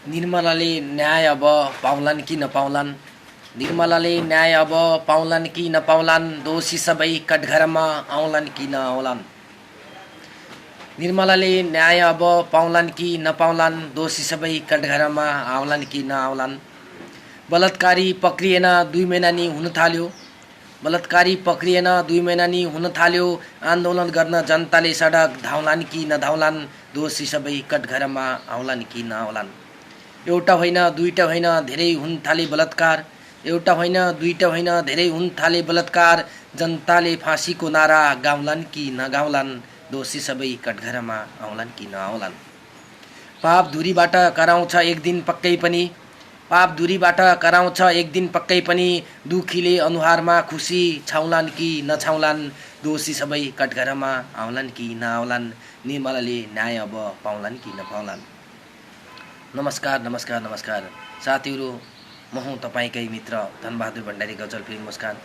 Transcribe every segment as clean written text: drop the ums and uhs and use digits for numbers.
निर्मलाले न्याय अब पाउलान् कि नपाउलान्। निर्मलाले न्याय अब पाउलान् कि नपाउलान्। दोषी सबै कठघरमा आउलान् कि नआउलान्। निर्मलाले न्याय अब पाउलान् कि नपाउलान्। दोषी सबै कठघरमा आउलान् कि नआउलान्। बलात्कारी पक्रिएन 2 महिना नि हुन थाल्यो। बलात्कारी पक्रिएन 2 महिना नि हुन थाल्यो। आन्दोलन गर्न जनताले सडक धाउलान् कि नधाउलान्। दोषी सबै कठघरमा आउलान् कि नआउलान्। एउटा होइन दुईटा होइन धेरै हुन थाले बलात्कार। एउटा होइन दुईटा होइन धेरै हुन थाले बलात्कार। जनताले फाँसीको नारा गाउलान् कि नगाउलान्। दोषी सबै कठघरमा आउलान् कि नआउलान्। पाप धुरीबाट कराउँछ एक दिन पक्कै पनि। पाप धुरीबाट कराउँछ एक दिन पक्कै पनि। दुखीले अनुहारमा खुसी छाउलान् कि नछाउलान्। दोषी सबै कठघरमा आउलान् कि नआउलान्। निर्मलाले न्याय अब पाउलान् कि नपाउलान्। नमस्कार नमस्कार नमस्कार साथीहरू, म हुँ तपाईँकै मित्र धनबहादुर भण्डारी गजल फिल्म मुस्कान।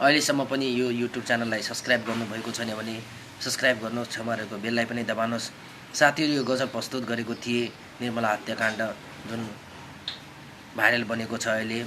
अहिलेसम्म पनि यो युट्युब च्यानललाई सब्सक्राइब गर्नुभएको छैन भने सब्सक्राइब गर्नुहोस्, छेउमा रहेको बेललाई पनि दबाउनुहोस्। साथीहरू, यो गजल प्रस्तुत गरेको थिए निर्मला हत्याकाण्ड जुन भाइरल बनेको छ अहिले।